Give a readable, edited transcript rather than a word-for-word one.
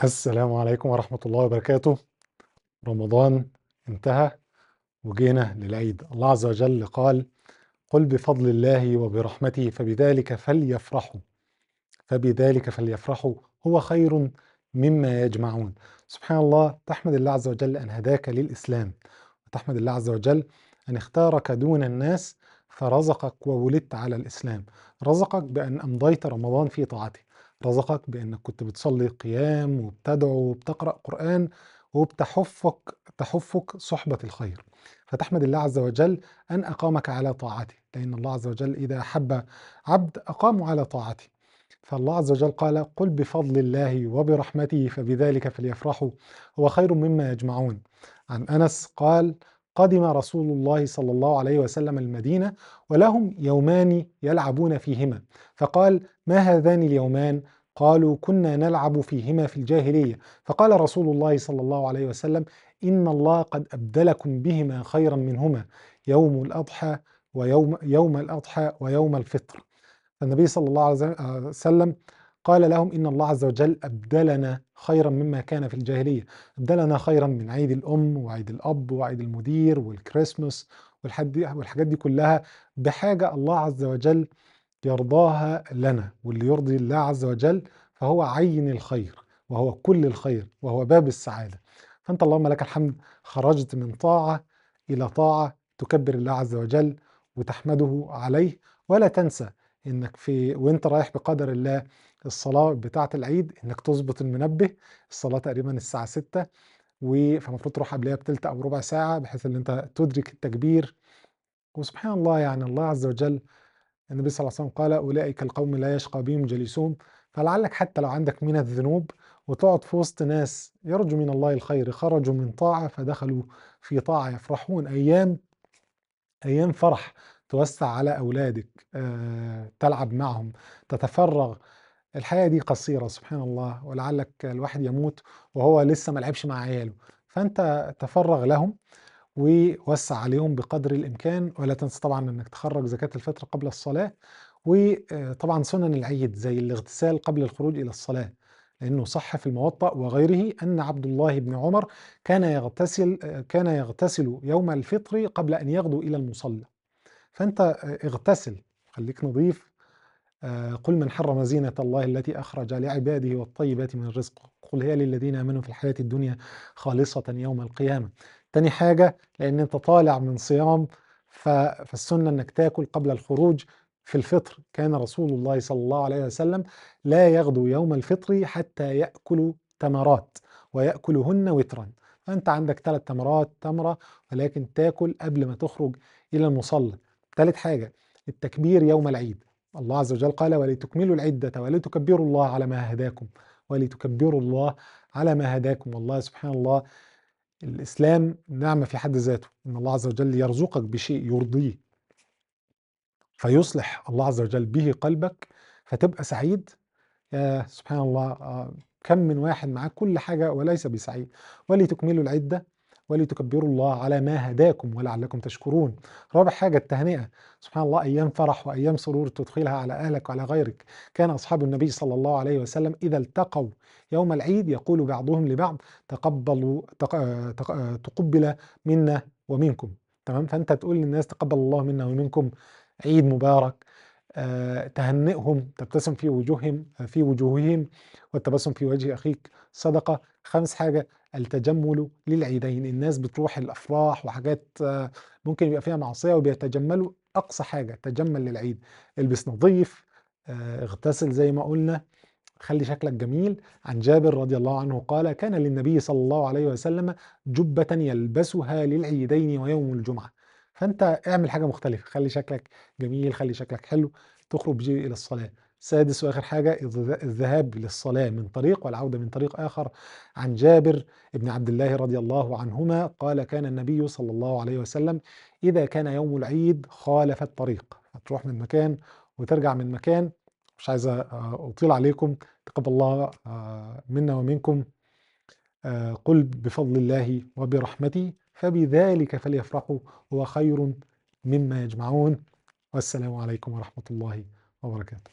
السلام عليكم ورحمة الله وبركاته. رمضان انتهى وجينا للعيد. الله عز وجل قال: قل بفضل الله وبرحمته فبذلك فليفرحوا، فبذلك فليفرحوا هو خير مما يجمعون. سبحان الله، تحمد الله عز وجل أن هداك للإسلام، وتحمد الله عز وجل أن اختارك دون الناس فرزقك وولدت على الإسلام، رزقك بأن أمضيت رمضان في طاعته، رزقك بأنك كنت بتصلي قيام وبتدعو وبتقرأ قرآن وبتحفك تحفك صحبة الخير. فتحمد الله عز وجل أن أقامك على طاعته، لأن الله عز وجل إذا أحب عبد أقامه على طاعته. فالله عز وجل قال: قل بفضل الله وبرحمته فبذلك فليفرحوا هو خير مما يجمعون. عن أنس قال: قدم رسول الله صلى الله عليه وسلم المدينة ولهم يومان يلعبون فيهما، فقال: ما هذان اليومان؟ قالوا: كنا نلعب فيهما في الجاهلية. فقال رسول الله صلى الله عليه وسلم: إن الله قد أبدلكم بهما خيرا منهما، يوم الأضحى ويوم يوم الأضحى ويوم الفطر. فالنبي صلى الله عليه وسلم قال لهم: إن الله عز وجل أبدلنا خيرا مما كان في الجاهلية، أبدلنا خيرا من عيد الأم وعيد الأب وعيد المدير والكريسماس والحاجات دي كلها، بحاجة الله عز وجل يرضاها لنا، واللي يرضي الله عز وجل فهو عين الخير وهو كل الخير وهو باب السعادة. فأنت اللهم لك الحمد خرجت من طاعة إلى طاعة، تكبر الله عز وجل وتحمده عليه. ولا تنسى انك في وانت رايح بقدر الله الصلاة بتاعة العيد انك تظبط المنبه. الصلاة تقريبا الساعة 6، فالمفروض تروح قبلها بتلت او ربع ساعة بحيث ان انت تدرك التكبير. وسبحان الله، يعني الله عز وجل النبي صلى الله عليه وسلم قال: أولئك القوم لا يشقى بهم جليسهم. فلعلك حتى لو عندك من الذنوب وتقعد في وسط ناس يرجو من الله الخير، خرجوا من طاعة فدخلوا في طاعة، يفرحون أيام فرح، توسع على أولادك، تلعب معهم، تتفرغ. الحياة دي قصيرة سبحان الله، ولعلك الواحد يموت وهو لسه ما لعبش مع عياله، فأنت تفرغ لهم ووسع عليهم بقدر الإمكان. ولا تنسى طبعا أنك تخرج زكاة الفطر قبل الصلاة، وطبعا سنن العيد زي الاغتسال قبل الخروج إلى الصلاة، لأنه صح في الموطأ وغيره أن عبد الله بن عمر كان يغتسل يوم الفطر قبل أن يغدو إلى المصلى. فأنت اغتسل، خليك نظيف. قل من حرم زينة الله التي أخرج لعباده والطيبات من الرزق قل هي للذين آمنوا في الحياة الدنيا خالصة يوم القيامة. تاني حاجة، لأن أنت طالع من صيام، فالسنة أنك تاكل قبل الخروج في الفطر. كان رسول الله صلى الله عليه وسلم لا يغدو يوم الفطر حتى يأكل تمرات ويأكلهن وترا. فأنت عندك 3 تمرات، تمرة، ولكن تاكل قبل ما تخرج إلى المصلى. ثالث حاجة، التكبير يوم العيد. الله عز وجل قال: ولتكملوا العدة ولتكبروا الله على ما هداكم، ولتكبروا الله على ما هداكم. والله سبحان الله، الإسلام نعمة في حد ذاته، إن الله عز وجل يرزقك بشيء يرضيه فيصلح الله عز وجل به قلبك فتبقى سعيد. يا سبحان الله، كم من واحد معاه كل حاجة وليس بسعيد. ولتكملوا العدة ولتكبروا الله على ما هداكم ولعلكم تشكرون. رابع حاجة، التهنئة. سبحان الله، أيام فرح وأيام سرور تدخلها على أهلك وعلى غيرك. كان أصحاب النبي صلى الله عليه وسلم إذا التقوا يوم العيد يقول بعضهم لبعض: تقبل منا ومنكم. تمام؟ فأنت تقول للناس: تقبل الله منا ومنكم، عيد مبارك. تهنئهم، تبتسم في وجوههم، والتبسم في وجه أخيك صدقة. خامس حاجة، التجمل للعيدين. الناس بتروح الأفراح وحاجات ممكن يبقى فيها معصية وبيتجملوا. أقصى حاجة تجمل للعيد، البس نظيف، اغتسل زي ما قلنا، خلي شكلك جميل. عن جابر رضي الله عنه قال: كان للنبي صلى الله عليه وسلم جبة يلبسها للعيدين ويوم الجمعة. فأنت اعمل حاجة مختلفة، خلي شكلك جميل، خلي شكلك حلو، تخرج إلى الصلاة. سادس وآخر حاجة، الذهاب للصلاة من طريق والعودة من طريق آخر. عن جابر بن عبد الله رضي الله عنهما قال: كان النبي صلى الله عليه وسلم إذا كان يوم العيد خالف الطريق. هتروح من مكان وترجع من مكان. مش عايز أطيل عليكم. تقبل الله منا ومنكم. قل بفضل الله وبرحمته فبذلك فليفرحوا هو خير مما يجمعون. والسلام عليكم ورحمة الله وبركاته.